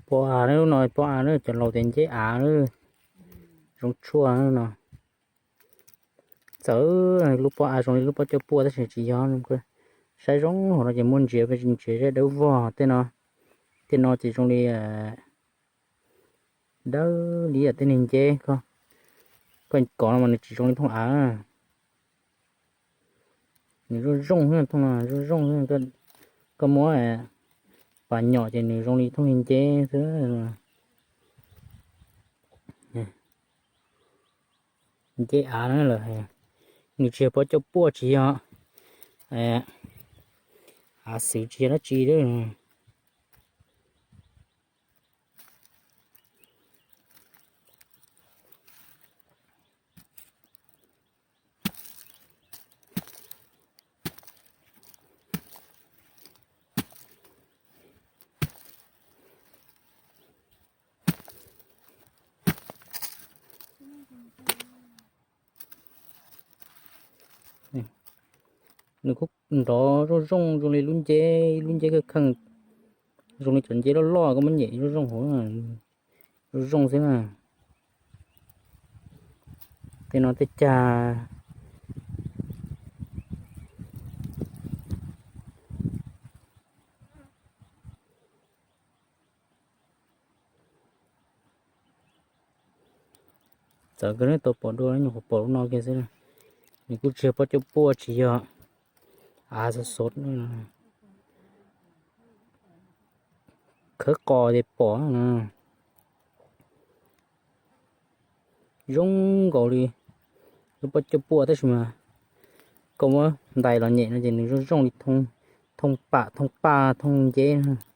Pob av na, lub no pob av na, cov laus tias nceb av na, zoo tshuaj no. Txawm lub pob av zoo li lub pob cauj puaj tab sis tsis yog, saib zoo hauv no ces muaj ntsia, ntsia zeb dawb vog tej no. Tej no ces zoo li dawb li tej niag nceb, koj kov no mas nws tsis zoo li thooj av. Nws zoo zoo, thooj no zoo zoo, koj muab pas nyom ces nws zoo li thooj niag nceb xwb. Nceb av na lawm, nws tsis yog pob cauj puaj, tsis yog av xwm, tsis yog dab tsi. Nws kuj nrov zoo zoo zoo li lub nceb, lub nceb kheej kheej, zoo li cov nceb loj loj koj muab nyem zoo zoo hauv, zoo zoo xwb na. Tej no tej cag. Txawm kawg nej tau pom dua, nyuam qhuav pom lub no kiag xwb. Nws kuj tsis yog pob cauj puaj, tsis yog av xov xov, khawb qos ces pom. Zoo nkaus li lub pob cauj puaj tab sis mas koj muab ntais los nyem no ces nws zoo zoo li thooj pam thooj paj thooj nceb.